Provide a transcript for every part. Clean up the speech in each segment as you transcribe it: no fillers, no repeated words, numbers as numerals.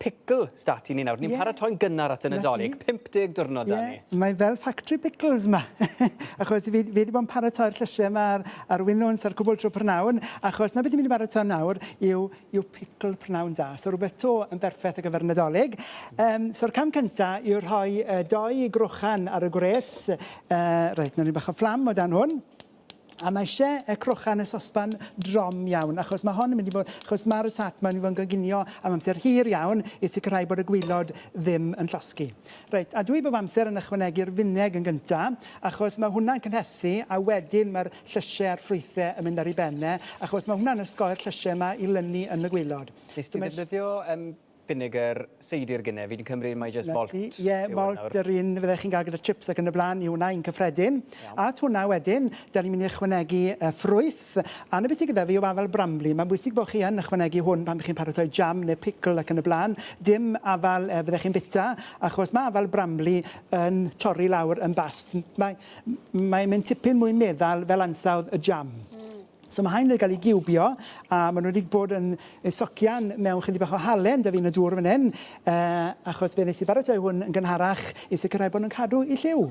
Pickle start i ni nawr. Ni'n yeah. paratoi'n gynnar at y Nadolig. 50 diwrnod da ni. Mae fel factory pickles yma. Achos fi, fi wedi bod yn paratoi'r llysiau yma a'r, a'r winwns a'r cwbl trwy prynhawn. Achos na beth i'n mynd i baratoi nawr yw, yw pickle prynhawn da. So rhywbeth to yn berffaith ar gyfer Nadolig. Um, so'r cam cynta yw rhoi uh, doi grochan ar y gwres. Uh, reit, nawn ni bach o fflam o dan hwn. A mae eisiau y crochan y sosban drom iawn, achos mae hon yn mynd i fod, achos mae'r sat mae'n mynd i fod yn goginio am amser hir iawn i sicrhau bod y gwylod ddim yn llosgi. Reit, a dwi bob amser yn ychwanegu'r fineg yn gyntaf, achos mae hwnna'n cynhesu a wedyn mae'r llysiau a'r ffrwythau yn mynd ar ei ben e, achos mae hwnna'n osgoi'r llysiau yma i lynu yn y gwylod. Nes ti ddefnyddio um, Vinegar seidr gynne, fi 'di cymryd mai jyst malt yw hwn nawr. Ie, malt yr un fyddech chi'n gael gyda chips ac yn y blaen yw hwnna, un cyffredin. Iawn. At hwnna wedyn, da ni'n mynd i ychwanegu y ffrwyth, a 'na beth sydd gyda fi yw afal Bramley. Mae'n bwysig bod chi yn ychwanegu hwn pan chi'n paratoi jam neu pickle ac yn y blaen. Dim afal fyddech chi'n bita, achos mae afal Bramley yn torri lawr yn bast. Mae, mae'n mynd tipyn mwy meddal fel ansawdd y jam. So mae hain wedi cael eu giwbio a maen nhw wedi bod yn eu socian mewn chydig bach o halen 'da fi yn y dŵr fan hyn, uh, achos fe wnes i baratoi hwn yn gynharach i sicrhau bod nhw'n cadw i lliw.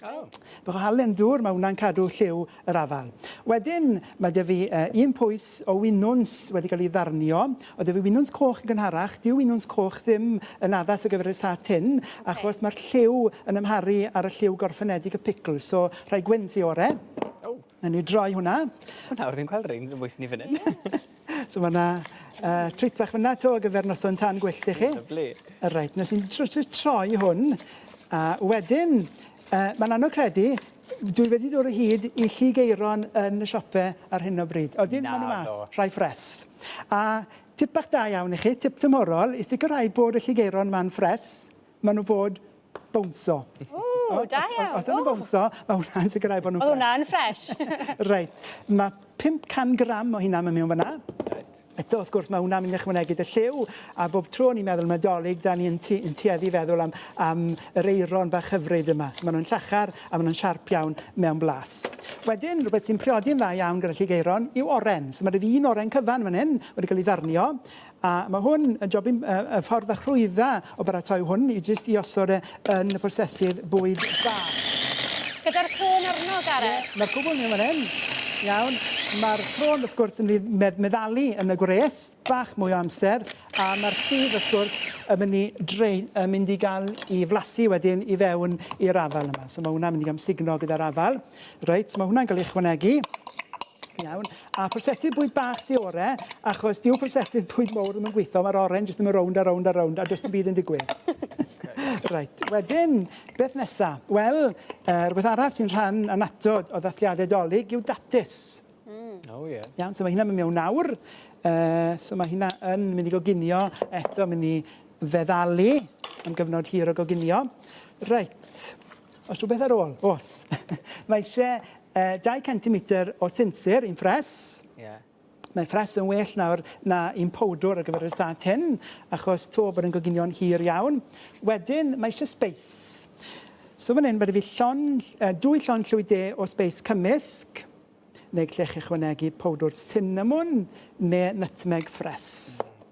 Oh. Bach o halen dŵr, mae hwnna'n cadw lliw yr afal. Wedyn, mae 'da fi uh, un pwys o winwns wedi cael ei ddarnio. Oedd 'da fi winwns coch yn gynharach. Dyw winwns coch ddim yn addas ar gyfer y sat hyn, okay. achos mae'r lliw yn amharu ar y lliw gorffenedig y picl. So, rhai gwyn sy ore. Oh. Nawn ni droi hwnna. O nawr fi'n gweld rein yn bwys ni fan hyn. So ma' 'na yy treat bach fyn 'na 'to ar gyfer noson tân gwyllt i chi. Lyfli. Reit, nes i'n troi hwn a wedyn yy ma'n anodd credu dwi wedi dod o hyd i llu geiron yn y siope ar hyn o bryd. Odyn ma' n'w mas, rhai ffres. A tip bach da iawn i chi, tip tymhorol, i sicrhau bod y llu geiron 'ma'n ffres, Maen nhw fod bownso. Ww, da iawn. Os, os, os nhw'n bownso, mae hwnna'n sicrhau bod nhw'n ffres. Oedd hwnna'n ffres. Reit, mae 500 gram o hynna mewn fyna. Reit. Eto, wrth gwrs, mae hwnna'n mynd i ychwanegu dy lliw, a bob tro ni'n meddwl am Nadolig, da ni'n yn tueddu i feddwl am, am yr eiron bach hyfryd yma. Maen nhw'n llachar a maen nhw'n siarp iawn mewn blas. Wedyn, rhywbeth sy'n priodi'n dda iawn gyda llyg eiron yw oren. So mae 'da fi un oren cyfan fan hyn wedi cael ei ddarnio. A mae hwn yn jobyn, y ffordd fach rhwydda o baratoi hwn i jyst i osod e yn y prosesydd bwyd bach. Gyda'r crôn arno, Gareth? Ie, mae'r cwbl mewn fan hyn. Iawn. Mae'r crôn, wrth gwrs, yn mynd i medd meddalu yn y gwres, bach mwy o amser, a mae'r sudd, wrth gwrs, yn mynd i drei, yn mynd i gael i flasu wedyn i fewn i'r afal yma. So mae hwnna'n mynd i gael amsugno gyda'r afal. Reit, mae hwnna'n cael ei ychwanegu. Iawn. A prosesydd bwyd bach sy ore, achos dyw prosesydd bwyd mowr ddim yn gweithio, mae'r oren jyst yn mynd rownd a rownd a rownd, a does dim byd yn digwydd. Reit, wedyn, beth nesa? Wel, uh, rhywbeth arall sy'n rhan annatod o ddathliadau Dolig yw datus. Mm. Oh, yeah. Iawn, so mae hynna'n mynd mewn nawr. Uh, so mae hynna yn mynd i goginio, eto mynd i feddalu am gyfnod hir o goginio. Reit, Oes rhywbeth ar ôl? Oes. Mae eisiau uh, 2 centimetr o sinsir, un ffres. Yeah. Mae ffres yn well nawr na un powdwr ar gyfer y sat hyn, achos to bod yn goginio'n hir iawn. Wedyn, mae eisiau sbeis. So fan hyn, mae fi llon, uh, dwy llon llwy de o sbeis cymysg. Neu gallech chi ychwanegu powdwr sinamwn neu nutmeg ffres.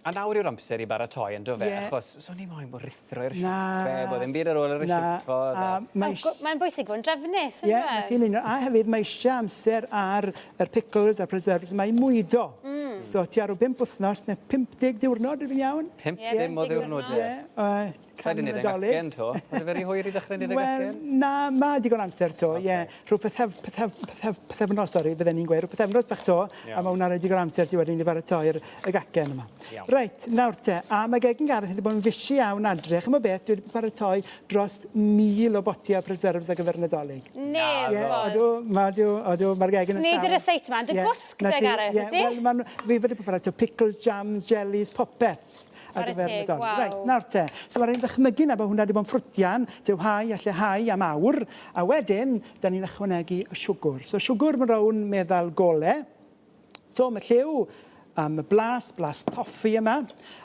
A nawr yw'r amser i baratoi on'd yfe? Ie. Achos so ni moyn bod rhuthro i'r Na. siope, bod ddim byd ar ôl ar y Na. silffodd a... A mae Mae'n mae'n bwysig fod yn drefnus Ie, yndyfe? 'na ti yn union. A hefyd mae eisiau amser ar yr pickles a'r preserves yma i mwydo. Mm. So tua rhyw bump wythnos neu 50 diwrnod ydw i'n iawn? Pump dim o ddiwrnode. Ie. Yy Sa i 'di neud e'n gacen 'to. Ydy fe ry hwyr i dechrau neud y gacen? Wel, na, ma' digon amser 'to, ie. Rhyw pythef- pythef- pythef- pythefnos, sori, fydden ni'n gweud, rhyw pythefnos bach 'to, a ma' hwnna'n rhoi digon o amser ti wedyn i baratoi'r y gacen yma. Iawn. Reit, nawr te, a ma' gegin Gareth wedi bod yn fishi iawn adre. Ch'mo' beth, dwi wedi paratoi dros 1,000 o botiau preserves ar gyfer y Nadolig. Nef Ie, odw, ma' odw, odw, ma'r gegin yn Ti'n neud y ryseit 'ma yn dy gwsg de, Gareth, wyt ti? Ie, wel, ma' fi wedi paratoi pickles, jams, jellies, popeth. ar gyfer Chwarae teg, Nadolig. waw. Reit, nawr te. So mae rhaid ddychmygu na bod hwnna wedi bod yn ffrwtian, tywhau a lleihau am awr, a wedyn, da ni'n ychwanegu y siwgr. So siwgr mae'n rown meddal gole. To, mae lliw am y blas, blas toffi yma.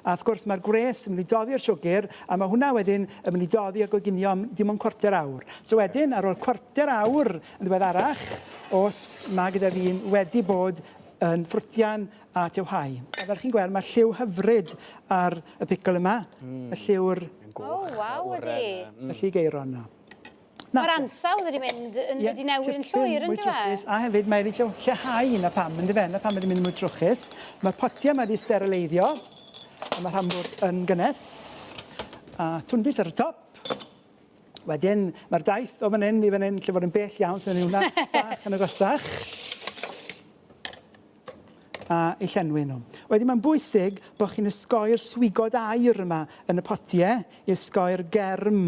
A wrth gwrs mae'r gwres yn mynd i doddi'r siwgr, a mae hwnna wedyn yn mynd i doddi a goginio am dim ond cwarter awr. So wedyn, ar ôl cwarter awr yn ddiweddarach, os mae gyda fi'n wedi bod yn ffrwtian a tewhau. A fel chi'n gweld, mae lliw hyfryd ar y picl yma. Y lliw'r... O, waw, ydi. Y lliw geiron 'na. Mae'r ansawdd wedi mynd yn, wedi newid yn llwyr, yn dyfe? A hefyd mae wedi lleihau na pam, yn dyfe? Na pam wedi mynd yn mwy trwchus. Mae'r potiau yma wedi sterileiddio, a mae'r hambwrdd yn gynnes. A twndis ar y top. Wedyn, mae'r daith o fan hyn i fan hyn, lle fod yn bell iawn, so ni hwnna bach yn agosach. A i llenwi nhw. Wedyn mae'n bwysig bod chi'n ysgoi'r swigod aer yma yn y potiau, i ysgoi'r germ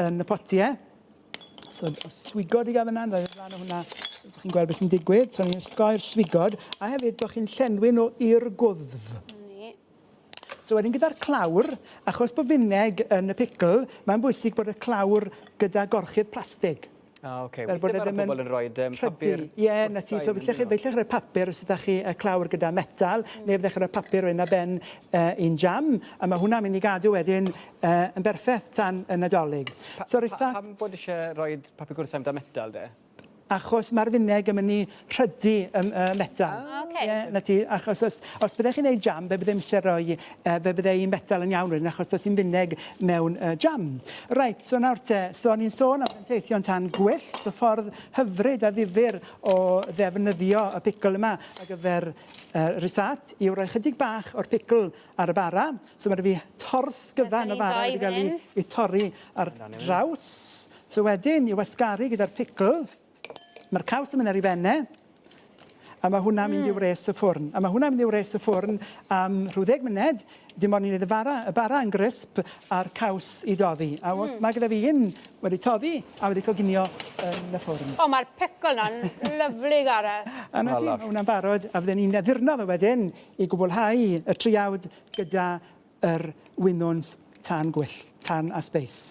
yn y potiau. So, os swigod i gael fyna, dda i flaen o hwnna, chi'n gweld beth sy'n digwydd. So, ni'n ysgoi'r swigod, a hefyd bod chi'n llenwi nhw i'r gwddf. So wedyn gyda'r clawr, achos bod fineg yn y picl, mae'n bwysig bod y clawr gyda gorchudd plastig. Ah, oce. Fel bod e ddim yn pobl yn rhoi um, papur. Ie, yeah, na ti. So felly chi, felly rhoi papur os ydych chi y clawr gyda metal, neu fyddech chi'n rhoi papur o un ar ben uh, un jam, a mae hwnna'n mynd i gadw wedyn uh, yn berffaith tan y Nadolig. Pa, so, pa, pam bod eisiau rhoi papur gwrthsaim da metal, de? Achos mae'r fineg yn mynd i rhydu y, y metal. Ah, okay. Ie, 'na ti. Achos os, os byddech chi'n neud jam, fe byddem eisiau rhoi, uh, fe bydde un metal yn iawn wedyn, achos does dim fineg mewn uh, jam. Reit, so nawr te, so o'n i'n sôn am danteithion tan gwyllt, y ffordd hyfryd a ddifyr o ddefnyddio y picl yma ar gyfer uh, risat, yw rhoi chydig bach o'r picl ar y bara. So mae 'da fi torth gyfan o fara wedi cael ei, ei torri ar draws. So wedyn, i wasgaru gyda'r picl, mae'r caws yn mynd ar ei ben e, a mae hwnna'n mynd i wres y ffwrn. A mae hwnna'n mynd i wres y ffwrn am rhyw ddeg munud, dim ond i wneud y bara, y bara yn grisp a'r caws i doddi. A os mae gyda fi un wedi toddi a wedi coginio yn y ffwrn. O, mae'r picl na'n lyfli, Gareth. A na ti, mae hwnna'n barod, a fydden ni'n addurno fe wedyn i gwblhau y triawd gyda yr winwns tân gwyllt, tân a sbeis.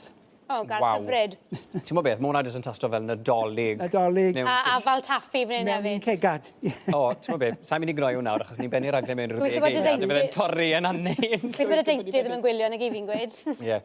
O, gardd Waw. hyfryd. Ti'n gwybod beth, mae hwnna jyst yn tasto fel Nadolig. Nadolig. Mewn A afal taffi fan hyn Mewn un hefyd. cegad. O, ti'n gwybod beth, sa'n mynd i gnoi hwnna nawr, achos ni'n bennu raglen mewn rhyw Gobeithio ddeg bod y eiliad, a deinty- bydd e'n torri yn anein. Beth bod y deintydd ddim yn gwylio, nag i fi'n gweud. Ie.